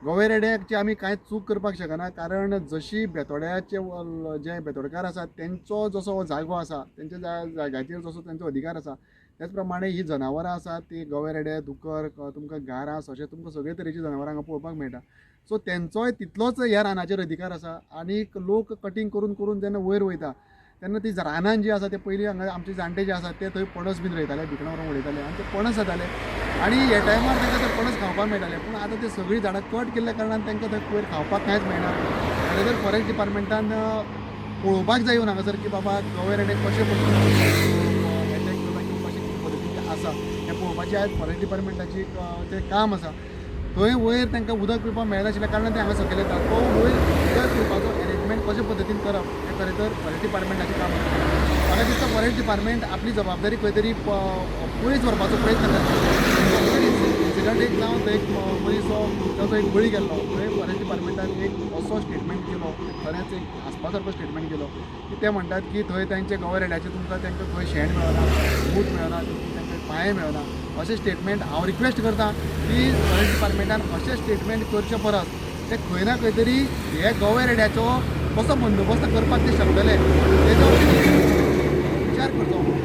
गोवे रेड्याची आमी कांयच चूक करपाक शकना, कारण जशी बेतोड्याचे जे बेतोडकार आसात तेंचो जसो हो जागो आसा, तेंच्या जाग्याचेर जसो तेंचो अधिकार आसा, त्याच प्रमाणे ही जनावरां आसात ती गवे रेडे, दुकर, तुमकां गारां, सशे, तुमकां सगळे तरेची जनावरां हांगा पळोवपाक मेळटा. सो तेंचोय तितलोच ह्या रानाचेर अधिकार आसा. आनीक लोक कटींग करून करून जेन्ना वयर वयता तेन्ना ती रानान जी आसा ते पयलीं हांगा आमचे जाणटे जे आसात ते थंय पणस बीन रोयताले, भिकणां व्हरून उडयताले आनी ते पणस जाताले आनी हे टायमार तांकां ते पणस खावपाक मेळटाले. पूण आतां ते सगळीं झाडां कट केल्ल्या कारणान तांकां थंय वयर खावपाक कांयच मेळना. खरें तर फॉरेस्ट डिपार्टमेंटान पळोवपाक जाय येवन हांगासर की बाबा गवे रेडे कशे पद्दतीन एटॅक करता किंवा कशें कितें पद्दतीन तें आसा हें पळोवपाचें आयज फॉरेस्ट डिपार्टमेंटाची तें काम आसा. थंय वयर तांकां उदक पिवपाक मेळनाशिल्ल्या कारणान ते हांगा सकयल येता. तो वयर उदक पिवपाचो एरेंजमेंट कशे पद्दतीन करप हें खरें तर फॉरेस्ट डिपार्टमेंटाचें काम आसा. म्हाका दिसता फॉरेस्ट डिपार्टमेंट आपली जबाबदारी खंय तरी पयस व्हरपाचो प्रयत्न करता. इन्सिडंट एक जावन थंय एक मनीस हो ताचो एक बळी गेल्लो, थंय फॉरेस्ट डिपार्टमेंटान एक असो स्टेटमेंट केलो, खरेंच एक हांसपा सारको स्टेटमेंट केलो की ते म्हणटात की थंय तांचे गवे रेड्याचे तुमकां तांकां खंय शेण मेळना, मूत मेळना, तांकां पांये मेळना, अशें स्टेटमेंट. हांव रिक्वेस्ट करता की फॉरेस्ट डिपार्टमेंटान अशें स्टेटमेंट करचे परस ते खंय ना खंय तरी हे गवे रेड्याचो कसो बंदोबस्त करपाक ते शकतले तेजो विचार करचो.